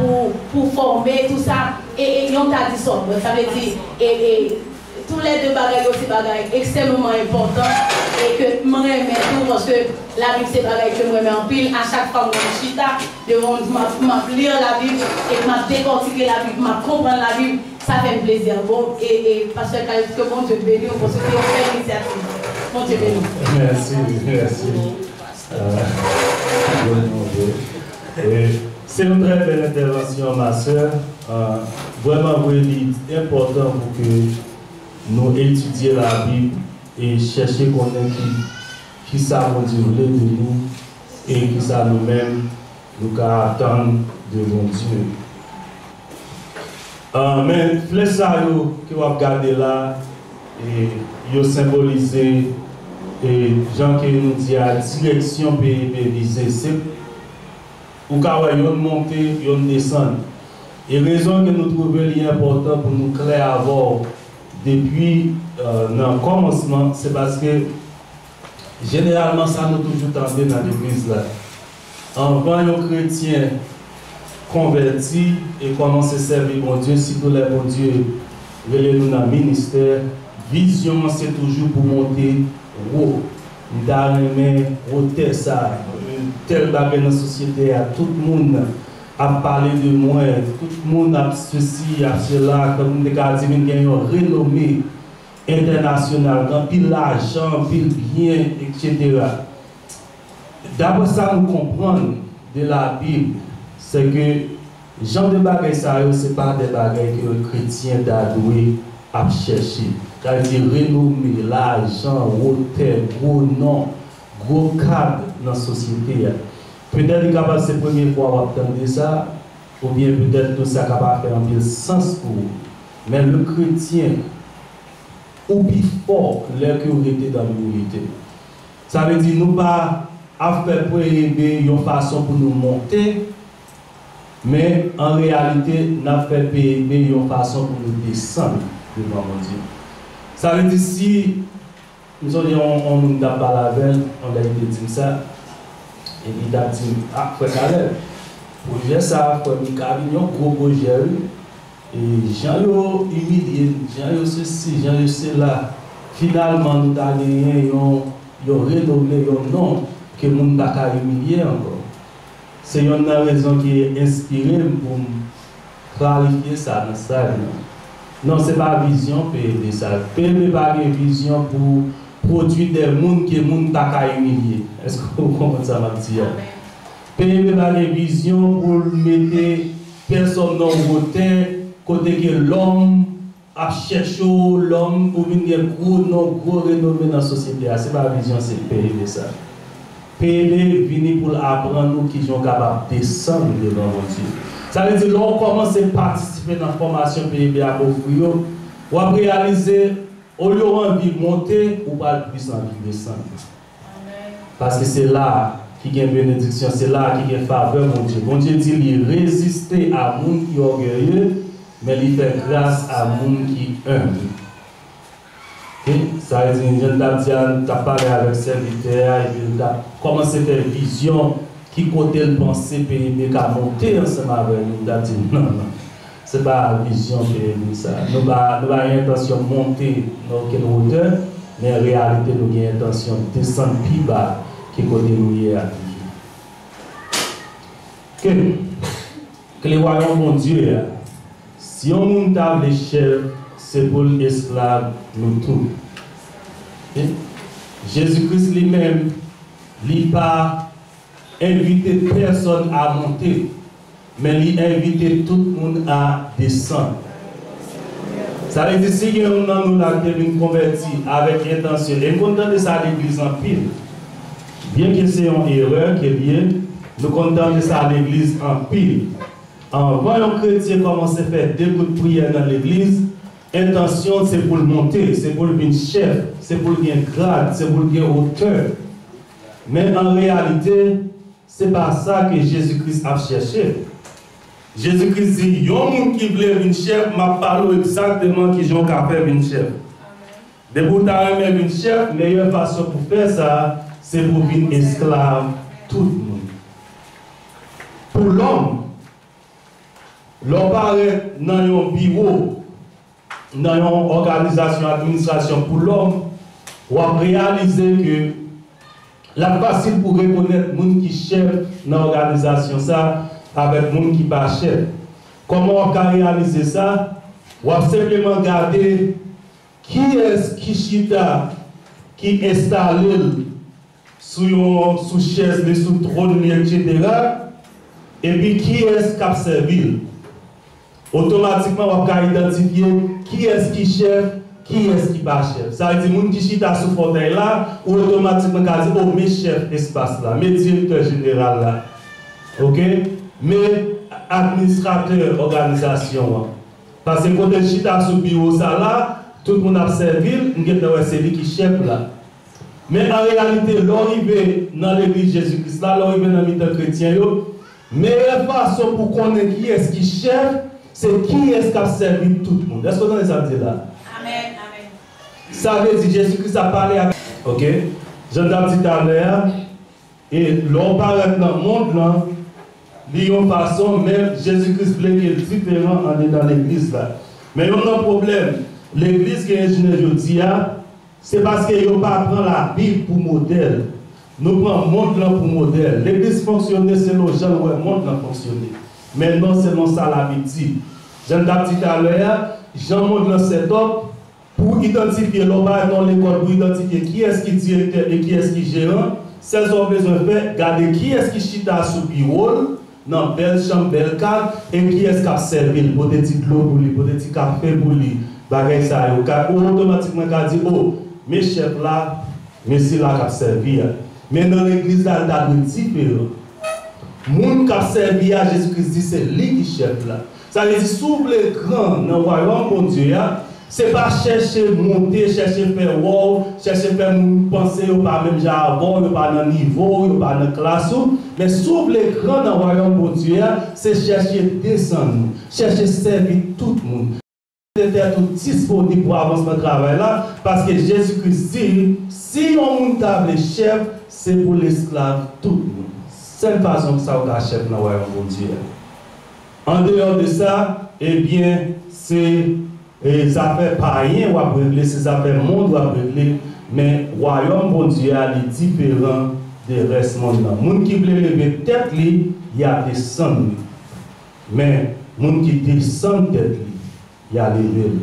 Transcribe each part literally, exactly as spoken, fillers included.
pou, pou fòme, tou sa, e, e yon ta disòt. Donk, sa vle di, e, e, toulède bagay yo se bagay ekstrèmeman enpòtan, e ke mwen renmen tou, paske Labib se bagay ke mwen renmen anpil. A chak fwa mwen chita devan, m ap, m ap li Labib, e m ap dekòtike Labib, m ap konprann Labib, sa fè m plezi. Bon, e, e pastè Kayot, ke Bondye beni w, paske se yon bèl inisyativ. Bondye beni w. Mèsi, mèsi. Euh, e se yon trè bèl entèvansyon, ma sè. Euh, vrèman vre, li enpòtan pou ke nou etidye Labib e chèche konnen ki, ki sa Bondye vle de nou e ki sa nou menm nou ka atann de Bondye. Ah, men flèch sa yo ke w ap gade la, e, yo senbolize, e, jan ke nou di a, direksyon P E B vize. Se, ou ka wè yonn monte, yonn desann. E rezon ke nou twouve li enpòtan pou nou klè avè w depi, eh, nan kòmansman, se paske jeneralman sa nou toujou tande nan legliz la. Anvan yon kretyen konvèti e kòmanse sèvi Bondye, sitou lè Bondye rele nou nan ministè, vizyon an se toujou pou monte wo. M ta renmen wotè sa, tèl bagay nan sosyete a, tout moun ap pale de mwen, tout moun ap sesi, ap sela, tankou m te ka di vin gen yon renome entènasyonal, gen anpil lajan, anpil byen, etsetera. Daprè sa nou konprann de Labib, se ke jan de bagay sa yo, se pa de bagay ke yon kretyen ta dwe ap chèche. Sa vle di renome, lajan, wotè, gwo non, gwo kad nan sosyete a. Petèt li kapab se premye fwa w ap tande sa, oubyen petèt tou sa ka pa fè anpil sans pou ou. Men le kretyen, ou pi fò lè ke w rete dan imilite. Sa vle di nou pa ap fè P E B yon fason pou nou monte, men an reyalite, n ap fè P E B yon fason pou nou desann devan Bondye. Sa vle di si, m sonje yon, yon moun m t ap pale avè l, yon lè li te di m sa, epi li t ap di m, "Ah, frè Caleb, pwojè sa, frè m, li ka vin yon gwo pwojè, wi." E jan yo imilye n, jan yo sesi, jan yo sela, finalman nou ta genyen yon, yon renome, yon non ke moun pa ka imilye ankò. Se yonn nan rezon ki enspire m pou m klarifye sa nan sal nan. Non, se pa vizyon P E B sa. P E B pa gen vizyon pou pwodui de moun ke moun pa ka imilye. Èske w konprann sa m ap di a? P E B pa gen vizyon pou l mete pèsòn nan wotè kote ke lòm ap chèche w, lòm pou vin gen gwo non, gwo renome nan sosyete a. Se pa vizyon se P E B sa. P E B vini pou l aprann ou kijan w kapab desann devan Bondye. Sa vle di, lè w kòmanse patisipe nan fòmasyon P E B ap ofri yo, w ap reyalize, olye w anvi monte, ou pral plis anvi desann. Paske se la ki gen benediksyon, se la ki gen favè Bondye. Bondye di li reziste a moun ki ògeye, men li fè gras a moun ki enb. Ok? Sa vle di, jan n t ap di a, n t ap pale avèk sèvitè a, epi l t ap kòmanse fè vizyon ki kote l panse P E B ka monte ansanm avè nou. M t ap di, "Non, non, se pa vizyon P E B sa. Nou pa, nou pa gen entansyon monte nan okenn wotè, men an reyalite, nou gen entansyon desann pi ba ke kote nou ye a toujou." Ok. Kle wayòm Bondye a, si yon moun ta vle chèf, se pou l esklav nou tout. Ok? Jezi Kris li menm, li pa envite pèsòn a monte, men li envite tout moun a desann. Sa vle di, si gen youn nan nou la ki te vin konvèti avèk entansyon, e m konn tande sa legliz anpil, byenke se yon erè ke l ye, nou konn tande sa legliz anpil. Anvan yon kretyen kòmanse fè de gout priyè nan legliz, entansyon se pou l monte, se pou l vin chèf, se pou l gen grad, se pou l gen otè. Men an reyalite, se pa sa ke Jezi Kris ap chèche. Jezi Kris di, yon moun ki vle vin chèf, m ap pale w egzakteman kijan w ka fè vin chèf. Depi w ta renmen vin chèf, meyè fason pou fè sa, se pou vin esklav tout moun. Pou lòm, Lè w parèt nan yon biwo, nan yon òganizasyon, administrasyon pou lòm, w ap reyalize ke l ap fasil pou rekonèt moun ki chèf nan òganizasyon sa avèk moun ki pa chèf. Kòman w ap ka reyalize sa? W ap senpleman gade kiyès ki chita, ki enstale l sou yon, sou chèz li, sou twòn li, etsetera, epi kiyès k ap sèvi l. Otomatikman, w ap ka idantifye kiyès ki chèf, kiyès ki pa chèf. Sa vle di, moun ki chita sou fòtèy la, ou otomatikman ka di, o, men chèf espas la, men direktè jeneral la. Oke? Men administratè òganizasyon an. Paske kote l chita sou biwo sa la, tout moun ap sèvi l, m gentan wè se li ki chèf la. Men an reyalite, lè w rive nan legliz Jezi Kris la, lè w rive nan mitan kretyen yo, meyè fason pou konnen kiyès ki chèf, se kiyès k ap sèvi tout moun. Èske w tande sa m di la? Amèn, amèn. Sa vle di Jezi Kris ap pale ak, oke, jan n t ap di talè a, e lè w parèt nan mond lan, li yon fason, men Jezi Kris vle ke l diferan andedan legliz la. Men youn nan pwoblèm legliz genyen jounen jodi a, se paske yo pa pran Labib pou modèl. Nou pran mond lan pou modèl. Legliz fonksyone selon jan l wè mond lan fonksyone, men non selon sa Labib di. Jan n t ap di talè a, jan mond lan set up, pou idantifye, lè w parèt nan yon lekòl, pou idantifye kiyès ki direktè e kiyès ki jeran, sèl sa w bezwen fè, gade kiyès ki chita sou biwo l, nan bèl chanm, bèl kad, e kiyès k ap sèvi l, pote ti dlo pou li, pote ti kafe pou li, bagay sa yo. Ka, ou otomatikman ka di, o, men chèf la, men sila k ap sèvi a. Men nan legliz la, l ta dwe diferan. Moun k ap sèvi a, Jezi Kris di se li ki chèf la. Sa vle di, si w vle gran nan wayòm Bondye a, se pa chèche monte, chèche fè wòw, chèche fè moun panse yo pa menm jan avè w, yo pa nan nivo w, yo pa nan klas ou. Men si w vle gran nan wayòm Bondye a, se chèche desann ou, chèche sèvi tout moun. Mete tèt ou disponib pou avansman travay la, paske Jezi Kris di, si yon moun ta vle chèf, se pou l esklav tout moun. Sèl fason sa w ka chèf nan wayòm Bondye a. Andeyò de sa, ebyen, se, e, zafè payen w ap regle, se zafè mond w ap regle, men wayòm Bondye a, li diferan de rès mond lan. Moun ki vle leve tèt li, y a desann li. Men, moun ki desann tèt li, y a leve l.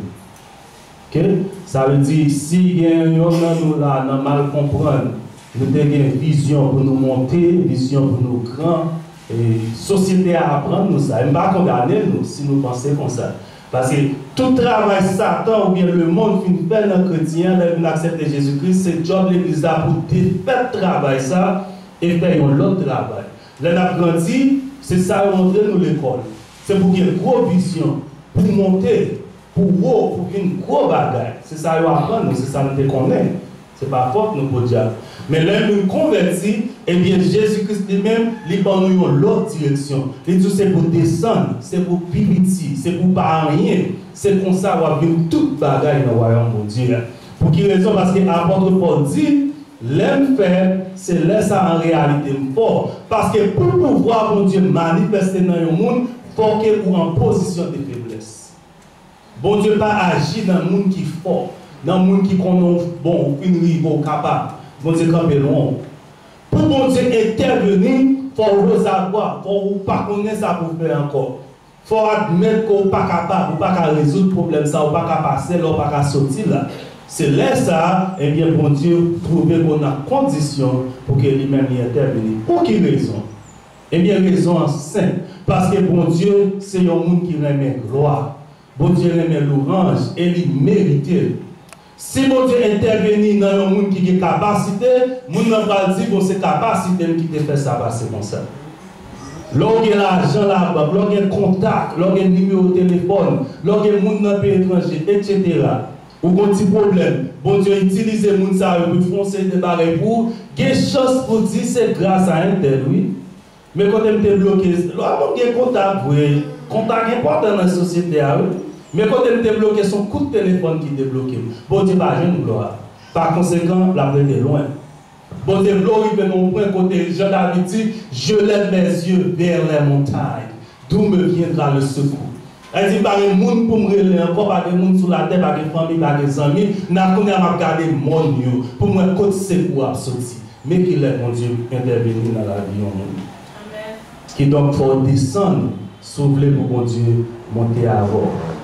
Oke? Sa vle di, si gen yonn nan nou la, nan mal konprann, nou te gen vizyon pou nou monte, vizyon pou nou gran, e sosyete a aprann nou sa. E m pa kondane nou si nou panse konsa. Paske tout travay Satan oubyen lemonn fin fè nan kretyen an, lè l vin aksepte Jezi Kris, se djòb legliz la pou defèt travay sa e fè yon lòt travay. Lè n ap grandi, se sa yo montre nou lekòl. Se pou gen gwo vizyon, pou monte, pou wo, pou vin gwo bagay. Se sa yo aprann nou, se sa nou te konnen. Se pa fòt nou podyab. Men lè nou konvèti, ebyen, Jezi Kris li menm, li ban nou yon lòt direksyon. Li di w se pou desann, se pou pi piti, se pou pa anyen. Se konsa w ap vin tout bagay nan wayòm Bondye a. Pou ki rezon? Paske apòt Pòl di, lè m fèb, se lè sa a an reyalite m fò. Paske pou pouvwa Bondye manifeste nan yon moun, fò ke ou an pozisyon de feblès. Bondye pa aji nan moun ki fò, nan moun ki konnen w bon, ou fin rive, ou kapab. Bondye kanpe lwen w. Pou Bondye entèveni, fò w rozavwa, fò w pa konnen sa pou w fè ankò. Fò w admèt ke w pa kapab, ou pa ka rezoud pwoblèm sa, ou pa ka pase la, ou pa ka soti la. Se lè sa a, ebyen, Bondye twouve ke w nan kondisyon pou ke li menm li entèveni. Pou ki rezon? Ebyen, rezon an senp. Paske Bondye se yon moun ki renmen glwa. Bondye renmen lwanj e li merite l. Si Bondye entèveni nan yon moun ki gen kapasite, moun nan pral di, bon, se kapasite m ki te fè sa pase konsa. Lè w gen lajan labank, lè w gen kontak, lè w gen nimewo telefòn, lè w gen moun nan peyi etranje, etsetera, ou gon ti pwoblèm, Bondye itilize moun sa yo pou l fè yon seri de bagay pou ou, gen chans pou w di se gras a entèl, wi. Men kote m te bloke, lwa moun gen kontak vre, kontak enpòtan nan sosyete a, wi. Men kote m te bloke, se yon kout telefòn ki debloke m. Bondye pa jwenn glwa. Pa konsekan, l ap rete lwen. Bondye vle w rive nan yon pwen kote, jan David di, je lève mes yeux vers les montagnes. D'où me viendra le secours? Sa vle di, pa gen moun pou m rele ankò, pa gen moun sou latè, pa gen fanmi, pa gen zanmi. Nan kounye a, m ap gade mòn yo pou m wè kot sekou ap soti. Men kilè Bondye entèveni nan lavi yon moun. Kidonk, fò w desann si w vle pou Bondye monte avè w.